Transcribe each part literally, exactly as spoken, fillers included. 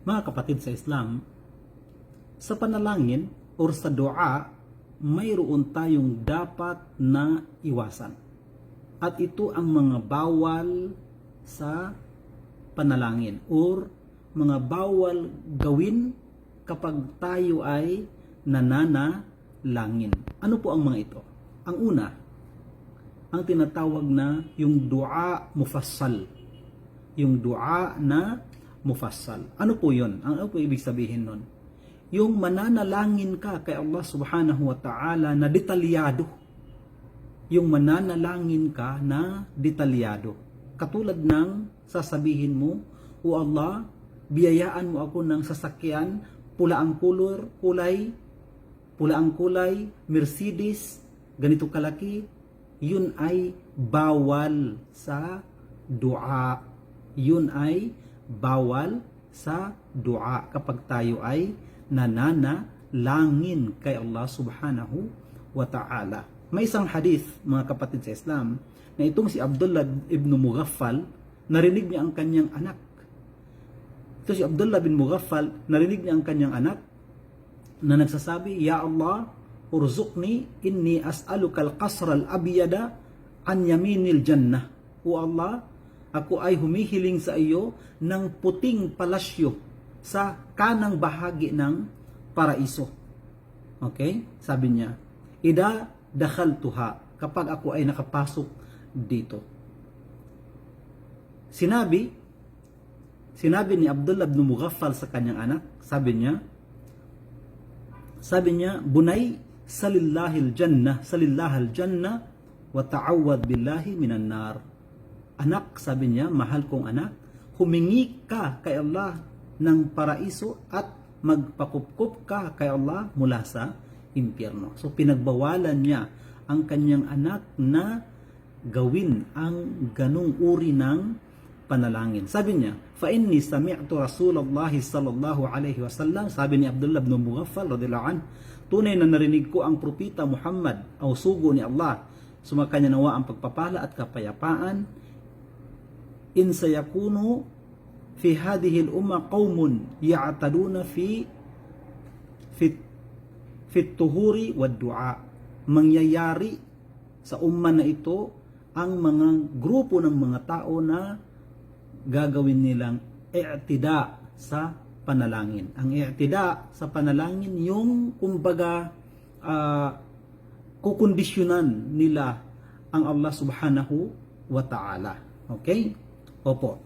Mga kapatid sa Islam, sa panalangin or sa dua, mayroon tayong dapat na iwasan. At ito ang mga bawal sa panalangin or mga bawal gawin kapag tayo ay nananalangin. Ano po ang mga ito? Ang una, ang tinatawag na yung dua mufassal. Yung dua na mufassal. Ano po yun? Ano po ibig sabihin nun? Yung mananalangin ka kay Allah Subhanahu wa Ta'ala na detalyado. Yung mananalangin ka na detalyado. Katulad ng sasabihin mo, "O Allah, biyayaan mo ako ng sasakyan, pula ang kulor, kulay, pula ang kulay, Mercedes, ganito kalaki." Yun ay bawal sa dua. Yun ay bawal sa dua kapag tayo ay nananalangin kay Allah Subhanahu wa Ta'ala. May isang hadith, mga kapatid sa Islam, na itong si Abdullah ibn Mughaffal, narinig niya ang kanyang anak. Ito si Abdullah bin Mughaffal, narinig niya ang kanyang anak na nagsasabi, "Ya Allah, urzuqni, inni as'aluka al-qasra al-abyada an yaminil jannah." O Allah, ako ay humihiling sa iyo ng puting palasyo sa kanang bahagi ng paraiso. Okay? Sabi niya, "Idha dakhaltuha," kapag ako ay nakapasok dito. Sinabi, sinabi ni Abdullah bin Mughaffal sa kanyang anak, sabi niya, sabi niya, "Bunay, salillahil jannah, salillahal jannah, wa ta'awwad billahi minan nar." "Anak," sabi niya, "mahal kong anak, humingi ka kay Allah ng paraiso at magpakupkup ka kay Allah mula sa impyerno." So, pinagbawalan niya ang kanyang anak na gawin ang ganong uri ng panalangin. Sabi niya, "Fa inni sami'tu Rasulullah sallallahu alaihi wasallam," sabi ni Abdullah bin Mughaffal radhiyallahu anhu, "Tunay na narinig ko ang Propeta Muhammad, ang sugo ni Allah, sumakanya nawa ang pagpapala at kapayapaan, in sayakunu fi hadhihi al-umma qawmun ya'taduna fi, fi, fi tuhuri wa du'a." Mangyayari sa umma na ito ang mga grupo ng mga tao na gagawin nilang i'tida sa panalangin. Ang i'tida sa panalangin, yung kumbaga, ah, kukondisyonan nila ang Allah Subhanahu wa Ta'ala. Okay? Opo.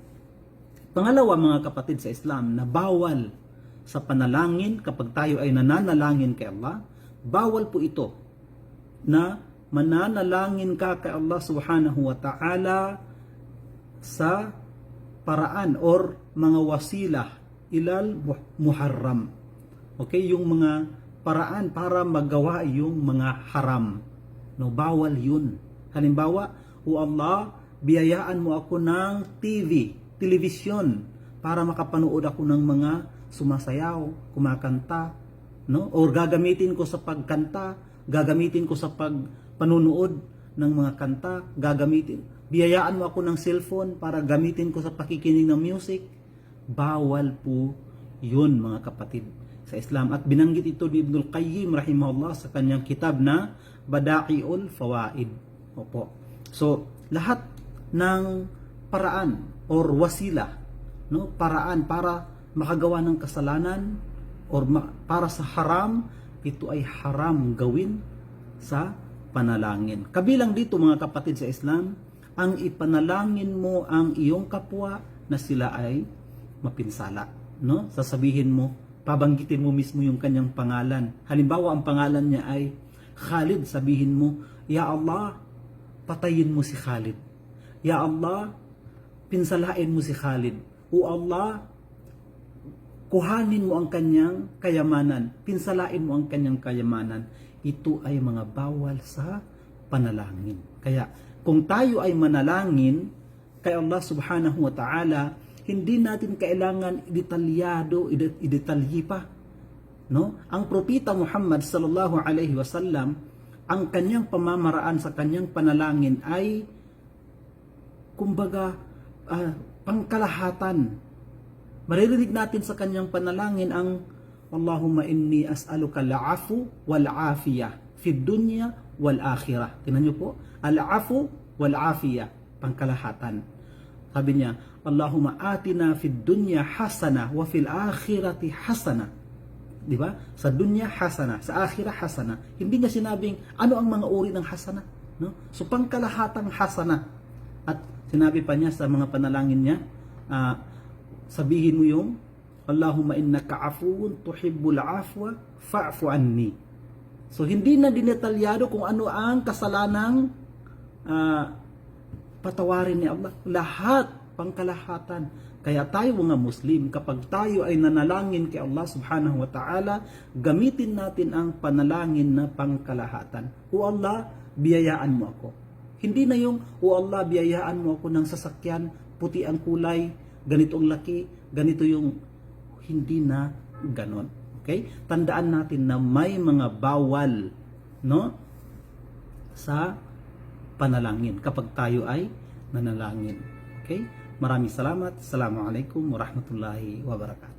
Pangalawa, mga kapatid sa Islam, na bawal sa panalangin kapag tayo ay nananalangin kay Allah, bawal po ito na mananalangin ka kay Allah Subhanahu wa Ta'ala sa paraan or mga wasila ilal mu-, muharram. Okay, yung mga paraan para magawa yung mga haram. No, bawal yun. Halimbawa, "O Allah, biyayaan mo ako ng T V, telebisyon, para makapanood ako ng mga sumasayaw, kumakanta, no? Or gagamitin ko sa pagkanta, gagamitin ko sa pagpanonood ng mga kanta, gagamitin, biyayaan mo ako ng cellphone para gamitin ko sa pakikinig ng music." Bawal po yun, mga kapatid sa Islam. At binanggit ito ni Ibnul Qayyim rahimahullah sa kanyang kitab na Bada'iul Fawaid. Opo. So, lahat ng paraan or wasila, no, paraan para makagawa ng kasalanan or ma-, para sa haram, ito ay haram gawin sa panalangin. Kabilang dito, mga kapatid sa Islam, ang ipanalangin mo ang iyong kapwa na sila ay mapinsala, no? Sasabihin mo, pabanggitin mo mismo yung kanyang pangalan. Halimbawa, ang pangalan niya ay Khalid, sabihin mo, "Ya Allah, patayin mo si Khalid. Ya Allah, pinsalain mo si Khalid. O Allah, kuhanin mo ang kanyang kayamanan, pinsalain mo ang kanyang kayamanan." Ito ay mga bawal sa panalangin. Kaya, kung tayo ay manalangin kay Allah Subhanahu wa Ta'ala, hindi natin kailangan idetalyado, ide-, idetalye pa. No? Ang Propeta Muhammad sallallahu alaihi wasallam, ang kanyang pamamaraan sa kanyang panalangin ay, kumbaga, ah, pangkalahatan. Maririnig natin sa kanyang panalangin ang, "Allahumma inni as'aluka al-'afwa wal-'afiyah fid dunya wal-akhirah." Tingnan niyo po, "Al-'afwa wal-'afiyah," pangkalahatan. Sabi niya, "Allahumma atina fid dunya hasanah wa fil akhirati hasanah." Di ba? Sa dunya hasanah, sa akhirah hasanah. Hindi niya sinabing ano ang mga uri ng hasanah, no? So, pangkalahatang hasanah. At sinabi pa niya sa mga panalangin niya, ah, sabihin mo yung, "Allahumma innaka afuwun tuhibbul afwa fa'fu anni." So, hindi na dinetalyado kung ano ang kasalanang, ah, patawarin ni Allah. Lahat, pangkalahatan. Kaya tayo, mga Muslim, kapag tayo ay nanalangin kay Allah Subhanahu wa Ta'ala, gamitin natin ang panalangin na pangkalahatan. "O Allah, biyayaan mo ako." Hindi na yung, "O Allah, biyayaan mo ako ng sasakyan, puti ang kulay, ganito ang laki, ganito yung," hindi na ganon. Okay? Tandaan natin na may mga bawal, no? Sa panalangin kapag tayo ay nanalangin. Okay? Maraming salamat. Assalamualaikum warahmatullahi wabarakatuh.